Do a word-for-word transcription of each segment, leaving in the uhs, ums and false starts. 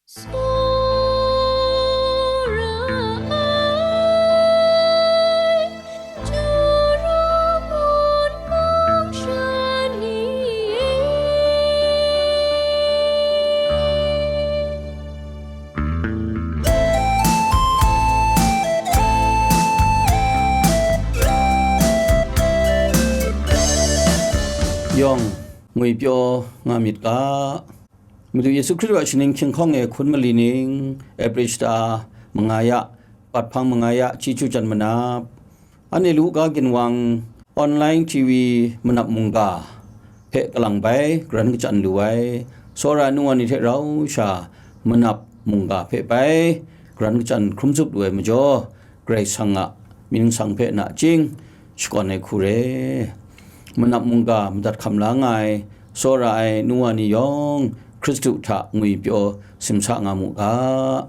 Tsawra ai, Juru ngun mung shan ni e. Yawng ngwipyaw nga myit ga. Madu Yesu Hkristu a shaning hkyinghkawng e hkun mali ning, April shata manga ya, pat hpang manga ya, chyeju jan manap. Anhte Luka ginwang, online T V manap mungga hpe kalang bai, karan kachyan lu ai, tsawra ai nu wa ni hte rau sha manap mungga hpe bai, karan kachyan hkrum zup lu ai majaw, Karai Kasang a mying ningsang hpe nachying shakawn ai hku re. Manap mungga madat hkam la nga ai, tsawra ai nu wa ni yawng Hkristu hta ngwipyaw simsa nga mu ga.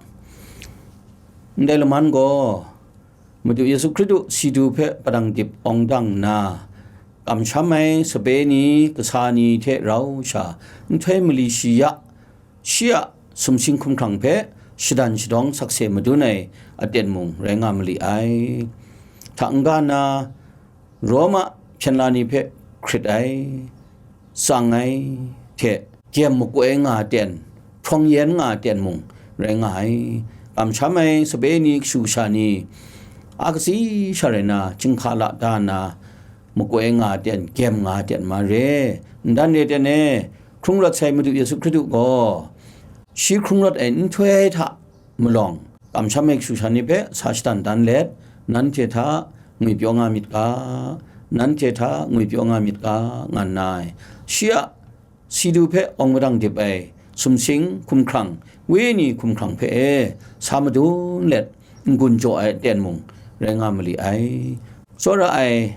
Ndai laman gaw, Madu Yesu Hkristu si du hpe padang dip awng dang nna, kamsham ai sape ni, kasa ni hte rau sha, nhtoi mali shi ya, shi a sumsing hkumhkrang hpe shadan shadawng sakse madun ai aten mung rai nga mali ai. Hta n-ga nna, Roma hpyen la ni hpe hkrit ai, tsang ai hte gyem makoi nga aten, hprawng yen nga aten mung rai nga ai. Kamsham ai sape ni, kashu kasha ni, a katsi sha rai na, chyinghka la da nna, makoi nga aten, gyem nga aten ma re. Ndan re ten e, hkrung rawt sai Madu Yesu Hkristu gaw, shi hkrung rawt ai nhtoi hta malawng, kamsham ai kashu sha ni hpe sa shadan dan let, nanhte hta ngwipyaw nga myit ga, nanhte hta ngwipyaw nga myit ga, nga nna ai. Shi a si du hpe awng padang dip ai sumsing hkumhkrang, wenyi hkumhkrang hpe e sa madun let, n-gun jaw ai aten mung rai nga mali ai. Tsawra ai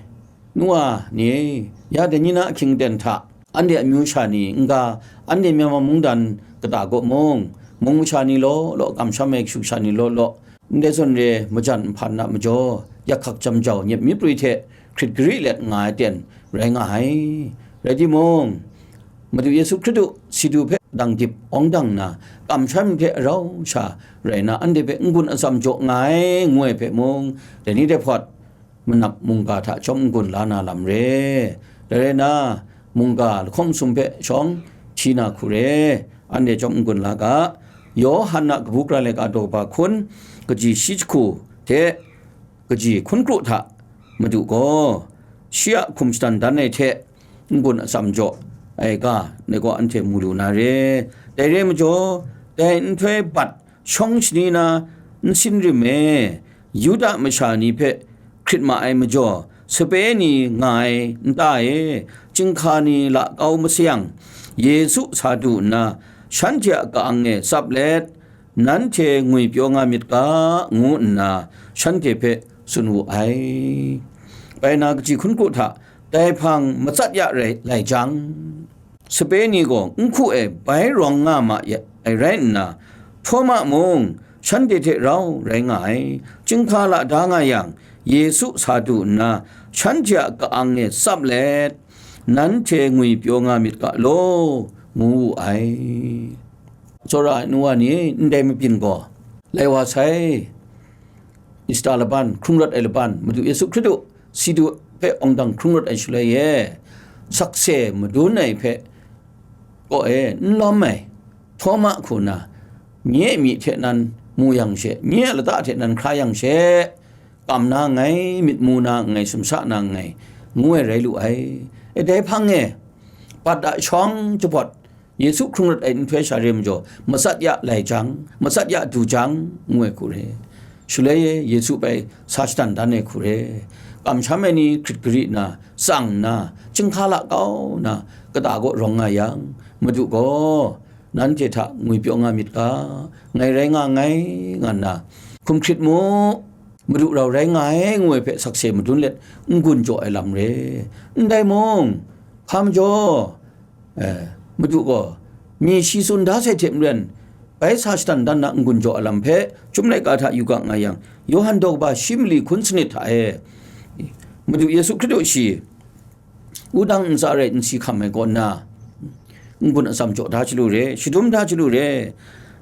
nu wa ni, ya dai ni na ahkying aten hta, anhte amyu sha ni n-ga, anhte Myanmar mungdan kata kaw mung, mung masha ni law law, kamsham ai kashu sha ni law law, ndai zawn re majan nhpan na majaw, yak hkak jam jau nyep myi prwi hte hkrit gari let nga ai aten rai nga ai. Rai timung, Madu Yesu Hkristu si du hpe dang dip awng dang nna, kamsham hte rau sha rai na, anhte hpe n-gun atsam jaw nga ai, ngu ai hpe mung, dai ni dai hpawt, manap mungga hta chyawm n-gun la na lam re. Dai rai nna, mungga lahkawng sum hpe shawng hti na hku re, anhte chyawm n-gun la ga. Yawhan a kabu gara laika daw kaba hkun, kaji shi jahku hte kaji hkun kru hta Madu gaw, shi a hkum shadan dan ai hte n-gun atsam jaw ai ga, dai gaw anhte mu lu na re. Dai re majaw, dai nhtoi bat shawng shani na nsin rim e, Yuda masha ni hpe hkrit ma ai majaw, sape ni nga ai nta e, chyinghka ni lakau masayang, Yesu sa du nna, shanhte a ka-ang e tsap let, nanhte ngwipyaw nga myit ga, ngu nna shanhte hpe tsun wu ai. Bai na kaji hkun kru hta dai hpang matsat ya rai lai jang, sape ni gaw n hku e bai rawng nga ma ya ai rai nna, Htawma mung shanhte hte rau rai nga ai. Chyinghka la da nga yang, Yesu sa du nna, shanhte a ka-ang e tsap let, nanhte ngwipyaw nga myit ga law, ngu wu ai. Tsawra ai nu wa ni, ndai mabyin gaw, lai wa sai, Ista laban, hkrung rawt ai laban, Madu Yesu Hkristu si du hpe awng dang hkrung rawt ai shaloi e, sakse madun ai hpe kaw e n lawm ai, Htawma hku na, nye a myi hte nan mu yang she, nye a lata hte nan hkra yang she, kam na nngai, myit mu na nngai, sumsa na nngai, ngu ai rai lu ai. E, dai hpang e, bat a shawng jahpawt, Yesu hkrung rawt ai nhtoi sha re majaw, matsat ya lai jang, matsat ya du jang, ngu ai hku re. Shaloi e Yesu bai sa shadan dan ai hku re. Kamsham ai ni hkrit gari nna, tsang nna, chyinghka la kau nna, kata kaw rawng nga yang, Madu gaw, nanhte hta ngwipyaw nga myit ga, ngai rai nga nngai, nga nna, hkum hkrit mu, Madu rau rai nga ai, ngu ai hpe sakse madun let, n-gun jaw ai lam re. Ndai mung, hpa majaw, eh, Madu gaw, mi shi tsun da sai hte maren, bai sa shadan dan na n-gun jaw ai lam hpe, Chyum laika hta yu ga nga yang, Yawhan daw kaba shi mali hkun sanit hta e, Madu Yesu Hkristu shi, wudang ntsa rai nsi hkam ai kaw nna, n-gun atsam jaw da chyalu re, shadum da chyalu re,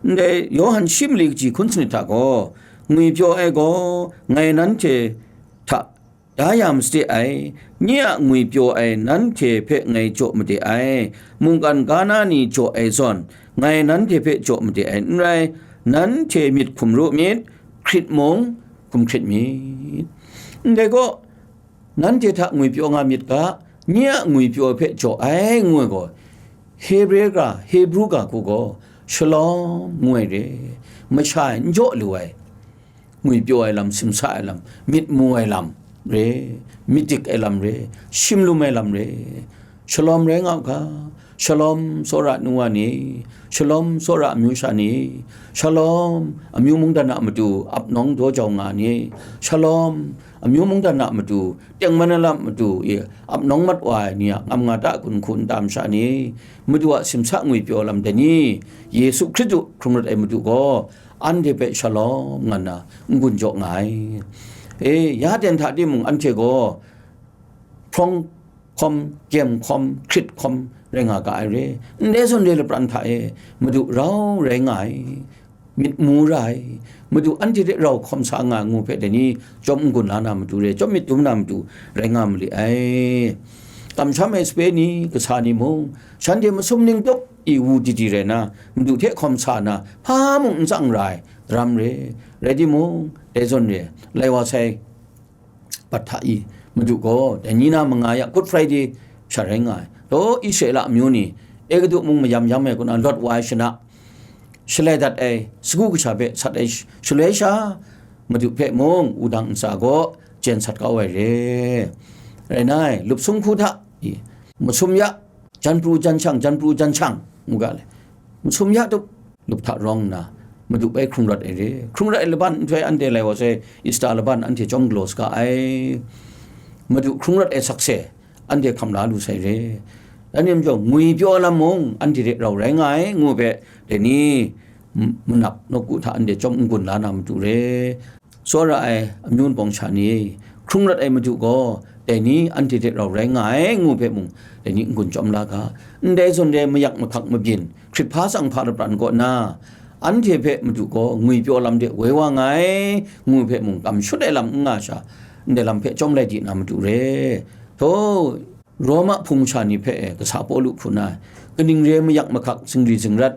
Ndai Yawhan shi mali kaji hkun sanit hta gaw, ngwipyaw ai gaw ngai nanhte hta da ya masade ai, nye a ngwipyaw ai nanhte hpe ngai jaw made ai, mungkan ga na ni jaw ai zawn, ngai nanhte hpe jaw made ai n rai, nanhte myit hkum ru myit, hkrit mung hkum hkrit myit. Ndai gaw, nanhte hta ngwipyaw nga myit ga, nye a ngwipyaw hpe jaw ai, ngu ai gaw, Hebre ga, Hebru ga hku gaw, shalom ngu ai re, masha e n jaw lu ai, ngwipyaw ai lam, simsa ai lam, myit mu ai lam re, myit dik ai lam re, shim lum ai lam re, shalom rai nga u ga, shalom tsawra nu wa ni, shalom tsawra amyu sha ni, shalom amyu mungdan a matu ap nawng daw jau nga ni, shalom amyu mungdan a matu tengman ai lam matu e ap nawng mat wa ai ni a ngam nga ta gun hku n tam sha ni, Madu a simsa ngwipyaw lam dai ni, Yesu Hkristu hkrung rawt ai Madu gaw, anhte hpe shalom ngan na n-gun jaw nga ai. E, ya ten hta timung anhte gaw hprawng hkawm, gyem hkawm, hkrit hkawm rai nga ga ai re. Ndai zawn re lapran hta e, Madu rau rai nga ai, myit mu ra ai, Madu anhte hte rau hkawm sa nga ai ngu hpe dai ni chyawm n-gun la na matu re, chyawm myit dum na matu rai nga ma li ai. Kamsham ai sape ni, kasa ni mung, shanhte masum ning tup i wu di di rai na, Madu hte hkawm sa na, hpa mung n tsang ra ai, daram re, rai timung, dai zawn re, lai wa sai, Pat hta i, Madu gaw dai ni na manga ya Good Friday sha rai nga ai. Daw Israela amyu ni, Egutu mung mayam yam ai kaw na lawt wa ai shana, shalai dat ai sagu kasha hpe sat ai sh-, shaloi sha, Madu hpe mung wudang ntsa gaw jen sat kau ai re. Rai nai, lup sung hku hta i, masum ya, jan pru jan shang, jan pru jan shang, ngu ga le. Masum ya tup, lup hta rawng nna, Madu bai hkrung rawt ai re. Hkrung rawt ai laban nhtoi anhte lai wa sai, Easter laban anhte chyawm galaw saga ai. Madu hkrung rawt ai sakse, anhte hkam la lu sai re. Anhte majaw, ngwipyaw lam mung, anhte hte rau rai nga ai, ngu hpe, dai ni, m-, manap nawku hta anhte chyawm n-gun la na matu re. Tsawra ai amyu npawng sha ni, hkrung rawt ai Madu gaw, dai ni anhte hte rau rai nga ai, ngu hpe mung, dai ni n-gun chyawm la ga. Ndai zawn re mayak mahkak mabyin, hkrit hpa tsang hpa lapran kaw na, anhte hpe Madu gaw ngwipyaw lam de woi wa nga ai, ngu hpe mung, kam shut ai lam n nga sha, ndai lam hpe chyawm lai di na matu re. Htaw, Roma hpung sha ni hpe e, kasa Pawlu hku na, kaning re mayak mahkak zingri zingrat,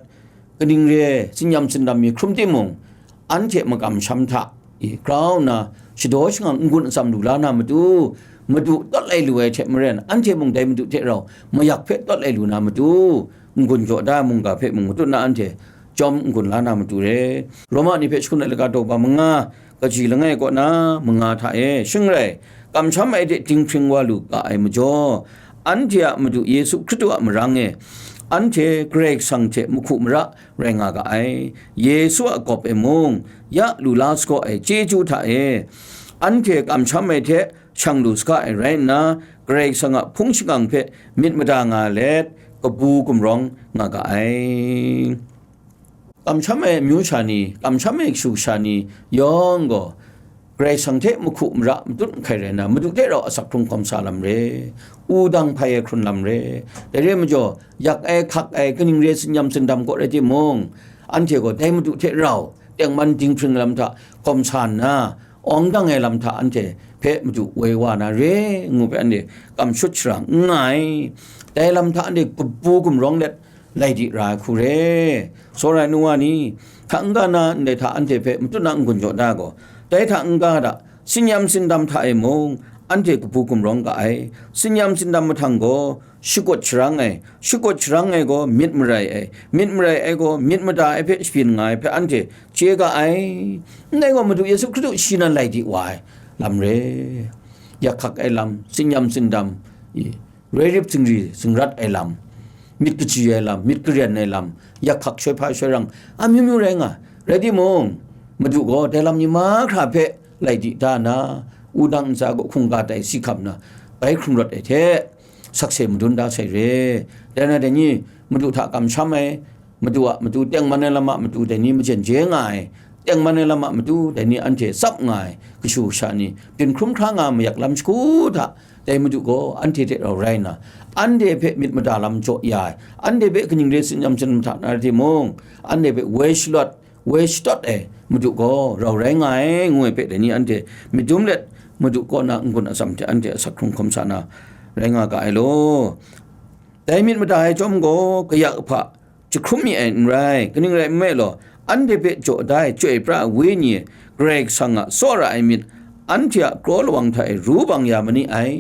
kaning re tsinyam tsindam mi hkrum timung, anhte makam sham hta i grau nna shadaw shangang n-gun atsam lu la na matu, Madu tawt lai lu ai hte maren, anhte mung dai Madu hte rau mayak hpe tawt lai lu na matu, n-gun jaw da ai mungga hpe mung matut na anhte chyawm n-gun la na matu re. Roma ni hpe shakun ai laga daw ba manga, kaji langai kaw na manga hta e, shing rai, kamsham ai de dinghpring wa lu ga ai majaw, anhte a Madu Yesu Hkristu a marang e, anhte Karai Kasang hte mahku mara rai nga ga ai. Yesu a gawp e mung, ya lu la sagaw ai chyeju hta e, anhte kamsham ai hte shang lu saga ai rai nna, Karai Kasang a hpung shingkang hpe myit mada nga let, kabu gumrawng nga ga ai. Kamsham ai amyu sha ni, kamsham ai kashu kasha ni yawng gaw, Karai Kasang hte mahku mara matut nhkai rai nna, Madu hte rau asak hkrung hkawm sa lam re, wudang hpai ai hkrun lam re, dai re ai majaw, yak ai, hkak ai, kaning re tsinyam tsindam kaw rai timung, anhte gaw dai Madu hte rau tengman dinghpring lam hta hkawm sa nna, awng dang ai lam hta anhte hpe Madu woi wa na re, ngu hpe anhte kam shut sharang n nga ai. Dai lam hta anhte kabu gumrawng let, lai di ra ai hku re. Tsawra ai nu wa ni, hta n-ga na ndai hta anhte hpe matut na n-gun jaw da gaw, dai hta n-ga da, tsinyam tsindam hta e mung, anhte kabu gumrawng ga ai. Tsinyam tsindam mahtang gaw, shakut sharang ai, shakut sharang ai gaw myit marai ai, myit marai ai gaw myit mada ai hpe shabyin nga ai hpe anhte chye ga ai. Ndai gaw Madu Yesu Hkristu shi nan lai di wa ai lam re. Yak hkak ai lam, tsinyam tsindam, i, roi rip zingri zingrat ai lam, myit kaji ai lam, myit karen ai lam, yak hkak shoi hpa shoi rang, amyu myu rai nga. Rai timung, Madu gaw dai lam ni mahkra hpe lai di da na, wudang ntsa gaw hkungga tai si hkam na, bai hkrung rawt ai hte, sakse madun da sai re. Dai na dai ni, Madu hta kamsham ai, Madu a matu tengman ai lam a matu dai ni majen je nga ai, tengman ai lam a matu dai ni anhte tsap nga ai, kashu kasha ni, byin hkrum hkra nga mayak lam shagu hta, Dai Madu gaw anhte hte rau rai nna, anhte hpe myit mada lam jaw ya ai, anhte hpe kaning re tsun yam tsun mahta na rai timung, anhte hpe woi shalawt, woi shatawt ai Madu gaw rau rai nga ai, ngu ai hpe dai ni anhte myit dum let, Madu kaw na n-gun atsam hte anhte asak hkrung hkawm sa na rai nga ga ai law. Dai myit mada ai chyawm gaw, kaya hpa jahkrum mi ai n rai, kaning rai nme law, anhte hpe jaw da ai Chyoi pra ai Wenyi, Karai Kasang a tsawra ai myit, anhte a kraw lawang hta e ru bang ya ma ni ai.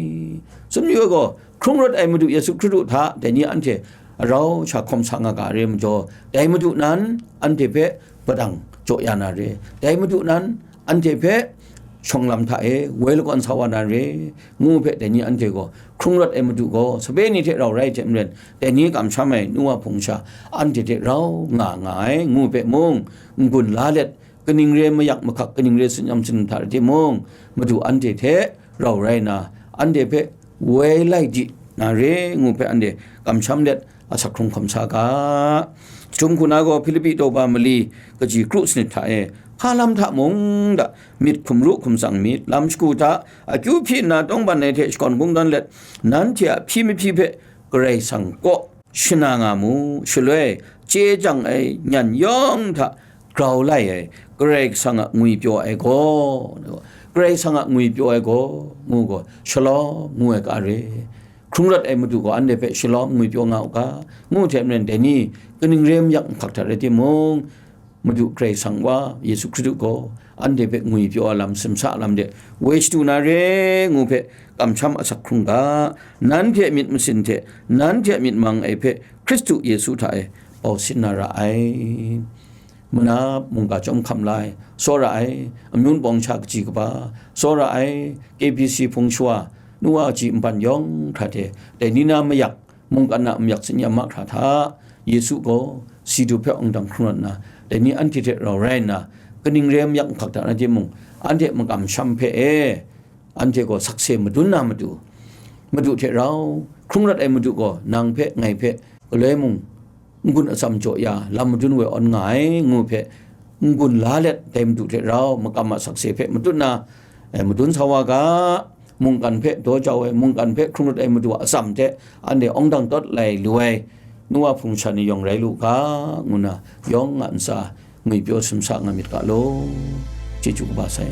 Tsun yu ai gaw, hkrung rawt ai Madu Yesu Hkristu hta dai ni anhte rau sha hkawm sa nga ga re majaw, dai Madu nan anhte hpe padang jaw ya na re, dai Madu nan anhte hpe shawng lam hta e woi lakawn sa wa na re, ngu hpe dai ni anhte gaw hkrung rawt ai Madu gaw sape ni hte rau rai hte maren, dai ni kamsham ai nu wa hpung sha anhte hte rau nga nga ai, ngu hpe mung n-gun la let, kaning re mayak mahkak, kaning re tsun yam tsun hta rai timung, Madu anhte hte rau rai nna, anhte hpe woi lai di na re, ngu hpe anhte kamsham let, asak hkrung hkawm sa ga. Jahtum hku na gaw Hpilipi daw ba mali kaji kru sanit hta e, hpa lam hta mung da, myit hkum ru hkum tsang myit, lam shagu hta akyu hpyi nna tawngban ai hte shakawn kungdawn let, nanhte a hpyi mahpyi hpe Karai Kasang kaw shana nga mu, shaloi chye chyang ai nyan yawng hta grau lai ai Karai Kasang a ngwipyaw ai gaw, Karai Kasang a ngwipyaw ai gaw, ngu gaw, shalawm ngu ai ga re. Hkrung rawt ai Madu gaw anhte hpe shalawm ngwipyaw nga u ga, ngu hte maren dai ni kaning re mayak nhkak hta rai timung, Madu Karai Kasang wa Yesu Hkristu gaw anhte hpe ngwipyaw ai lam, simsa ai lam de woi shadu na re, ngu hpe kamsham asak hkrung ga, nanhte a myit masin hte nanhte a myit mang ai hpe Hkristu Yesu hta e bau sin na ra ai. Manap mungga chyawm hkam la ai, tsawra ai, amyun bawng sha kaji kaba, tsawra ai, K B C hpung shawa, nu wa kaji npan yawng hkra hte, dai ni na mayak, mungkan a mayak tsin yam mahkra hta, Yesu gaw si du hpe awng dang hkrung rawt nna, dai ni anhte hte rau rai nna, kaning re mayak nhkak hta rai timung, anhte makam sham hpe e, anhte gaw sakse madun na matu, Madu hte rau hkrung rawt ai Madu gaw nang hpe, ngai hpe, galoi mung, n-gun atsam jaw ya, lam madun woi awn nga ai, ngu hpe, n-gun la let, dai Madu hte rau makam a sakse hpe matut na, eh, madun sa wa ga, mungkan hpe daw jau ai, mungkan hpe hkrung rawt ai Madu a atsam hte anhte awng dang tawt lai lu ai, nu wa hpung sha ni yawng rai lu ga, ngu na, yawng a ntsa ngwipyaw simsa nga myit ga law. Chyeju kaba sai.